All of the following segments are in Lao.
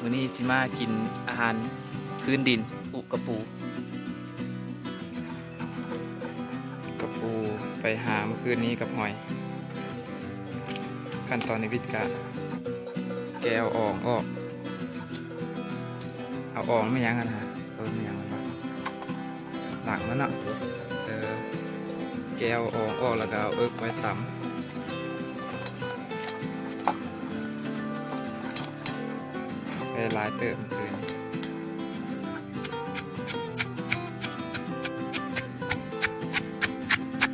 ມື້ນີ້ຊິມາກິນອາຫານພື້ນດິນ ອຸກະປູ ກະປູໄປຫາມື້ຄືນນີ້ກັບຫອຍ. ຂັ້ນຕອນໃນວິດກະແກະເອົາອອງອອກ ເອົາອອງແມ່ນຫຍັງຫັ້ນນະ ເອີ ແມ່ນຫຍັງຫັ້ນວະ ຫຼັງມັນເນາະ ເອີ ແກະເອົາອອງອອກ ແລ້ວກະເອົາເອິກໄວ້ຕຳ ໄດ້ຫຼາຍເຕີບຄືນ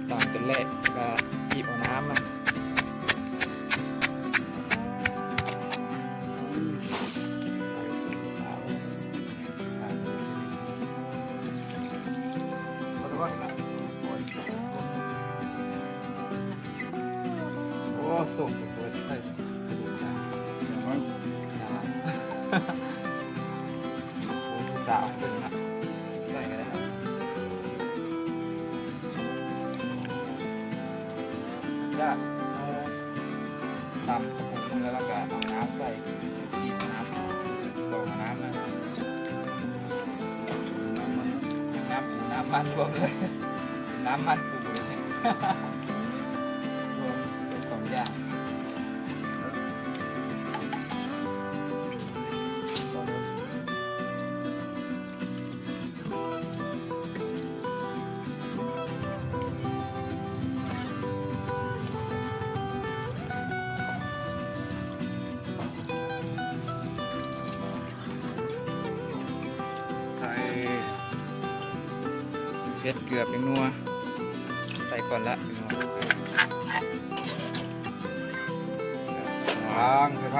ຕຳຈົນແຫຼກ ແລ້ວກະອີບເອົານ້ຳມັນ. ໂອ້ ສົ້ມ ເປີດໃສ່ກະດູກ ສາວເພິ່ນນະ ໃສ່ກະໄດ້ ກະເອົາ ຕຳກະປຸງ ແລ້ວກະເອົານ້ຳໃສ່ ອີກນ້ຳ ກອງນ້ຳນະ ນ້ຳມັນ ນ້ຳ ນ້ຳມັນລວມເລີຍ ນ້ຳມັນປູເລີຍ ລວມເປັນສອງຢ່າງ. ໃສ່ເຜັດ ເກືອ ແປ້ງນົວ ໃສ່ກ່ອນລະ ແປ້ງນົວ ວາງໃສ່ໄຟ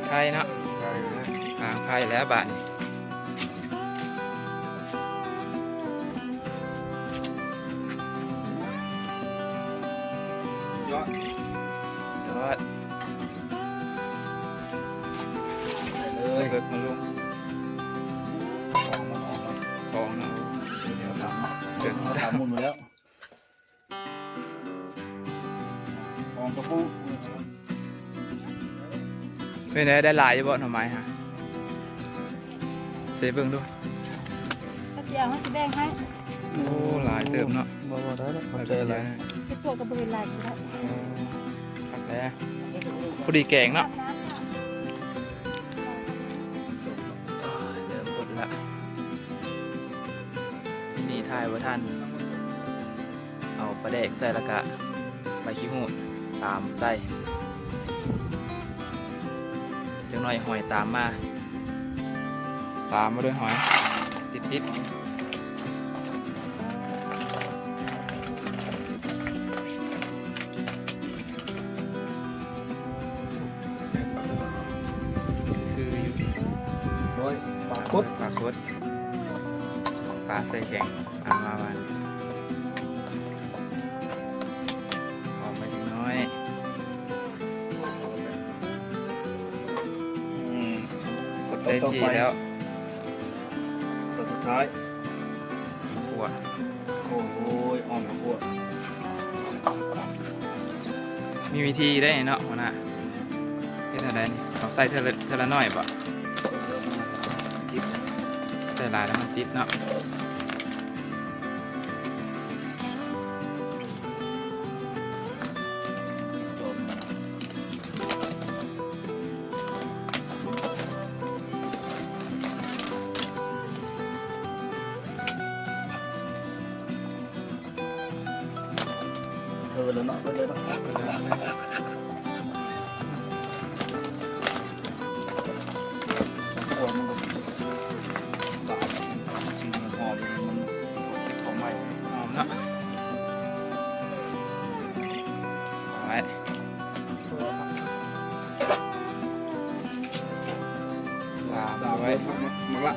ໄຟເນາະ ໄຟເລີຍ ວາງໄຟແລ້ວບາດນີ້. ຍອດ ຍອດ ໃສ່ເລີຍ ເພິກມາລົງ ຂອງມັນອອກແລ້ວ ຂອງນະ ດຽວຕຳ ເອົາຕຳໝູນມາແລ້ວ ຂອງກະປຸ ເປັນໃດ ໄດ້ຫຼາຍຢູ່ບໍ່ໜໍ່ໄມ້ຫະ? ໃສ່ເບິ່ງດູ ເຂົາຊິເອົາ ເຮົາຊິແບ່ງໃຫ້. ໂອ້ ຫຼາຍເຕີບເນາະ ບໍ່ ບໍ່ໄດ້ດອກ ຂອບໃຈຫຼາຍ ເຮັດປວກກະບໍ່ເຫັນຫຼາຍກໍໄດ້ ເອີ ຄັກແທ້ ພໍດີແກງເນາະ ເລີ່ມບົດລະ ນີ້ຖ່າຍບໍ່ທັນ. ເອົາປາແດກໃສ່ ແລ້ວກະໃບຂີ້ຫູດຕາມໃສ່ ຈັກໜ້ອຍຫອຍຕາມມາ ຕາມມາດ້ວຍຫອຍ ຕິດໆ ຄືຢູ່ ໂອ້ຍ ປາກົດ ປາກົດ ປາໃສ່ແຂງ ອາ ມາ ມາ ອອກມາຈັກໜ້ອຍ ອືມ ໄດ້ທີ່ແລ້ວ ຕົວສຸດທ້າຍ ຂົ້ວ ໂອ້ຍ ອ່ອມຂົ້ວ ມີວິທີໄດ້ເນາະຫົວໜ້າ ເຮັດແນວໃດນີ້ ເອົາໃສ່ເທື່ອລະ ເທື່ອລະໜ້ອຍບໍ? ໃສ່ຫຼາຍແລ້ວມັນຕິດເນາະ ເທີແລ້ວເນາະ ເທີແລ້ວເນາະ ເທີແລ້ວ ເທີແລ້ວ ມັນກໍບາດ ມັນຊິຫອມ ມັນຫອມໃໝ່ ຫອມເນາະ ເອົາໄວ້ ລາມດ້ວຍ ໝາກລະ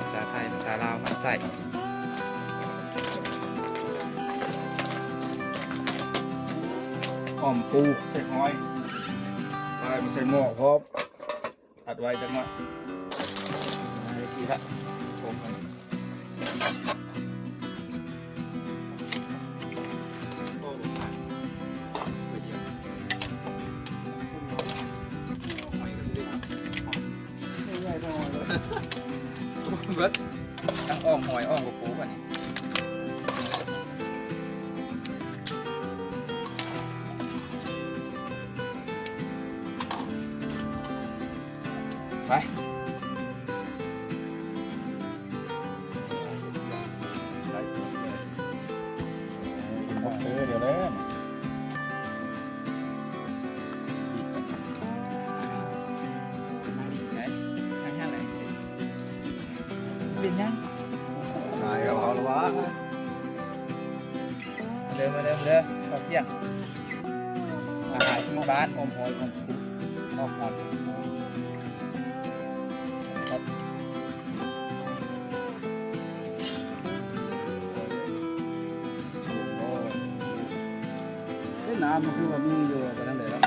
ພາສາໄທ ພາສາລາວ ພາສາໄຊ ອ້ອມປູໃສ່ຫອຍ ໄປມາໃສ່ໝໍ້ພ້ອມ ອັດໄວ້ຈັກໜ້ອຍ ໄດ້ທີ່ລະ ໂອ້ ລົງມາ ເດີດຽວ. ເບິດ ທັງອ່ອມຫອຍອ່ອມກະໂປບາດນີ້ ໄປ ເອົາເຊີດຽວແລ້ວ ເປັນຫຍັງ? ຫາຍເອົາເອົາລະວະ ເດີມາເດີມາເດີ ເຂົ້າທ່ຽງ ອາຫານພື້ນບ້ານ ອ້ອມຫອຍ ອ້ອມຄຸ ອ້ອມຫອຍ ເອີ ນ້ຳມັນຄືວ່າມີຢູ່ ໄປທາງໃດລະ?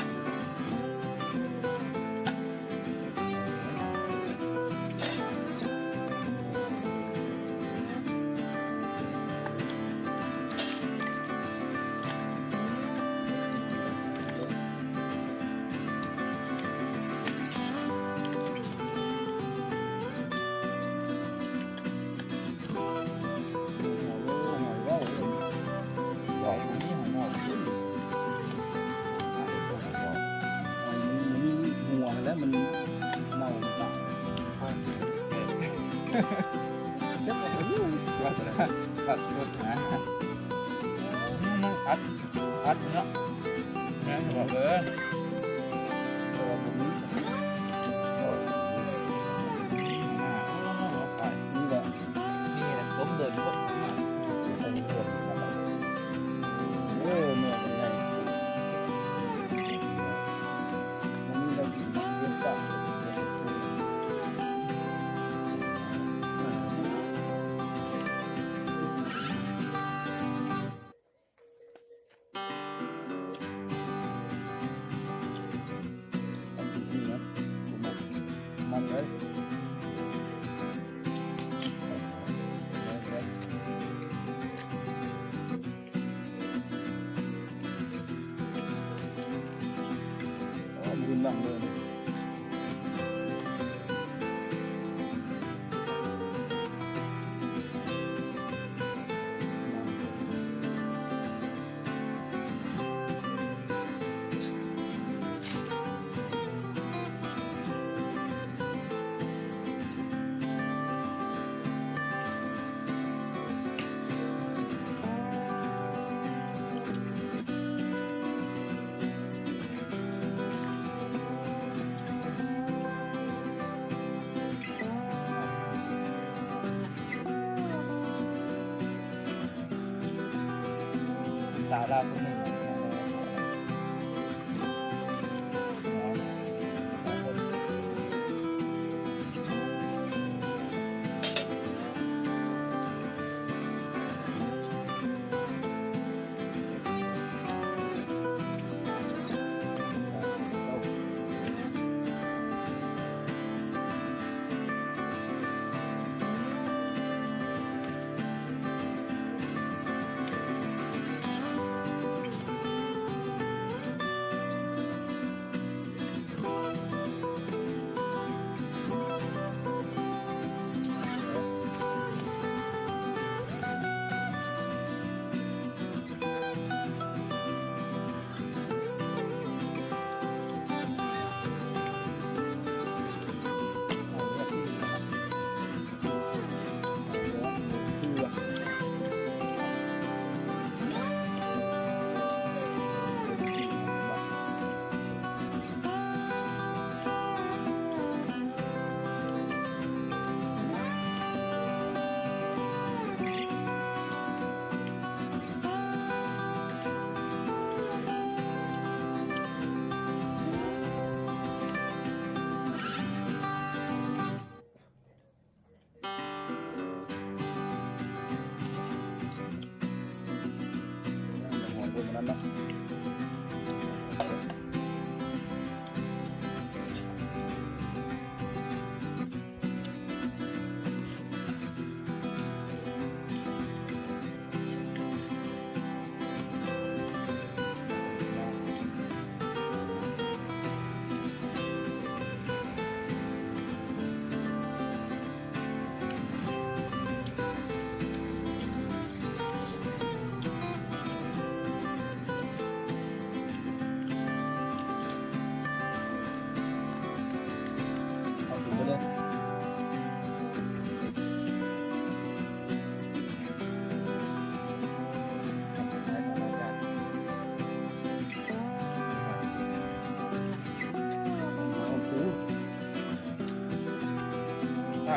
ອັດ ອັດເນາະ ແມ່ນບໍ່ເອີ? ເອີ ບໍ່ມີ ເອີ ມີບໍ່? ມີແຫຼະ ລົມເດີນ ເອີ ແມ່ນ ເປັນໄງ? ມັນເລີຍ ໂອ້ ມັນດັງເລີຍ. ສາວລາວຄົນໜຶ່ງ.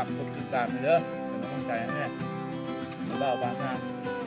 ກດຕິດຕາມເດີ ເປັນກຳລັງໃຈໃຫ້ແດ່ ບ່າວບ້ານນາ.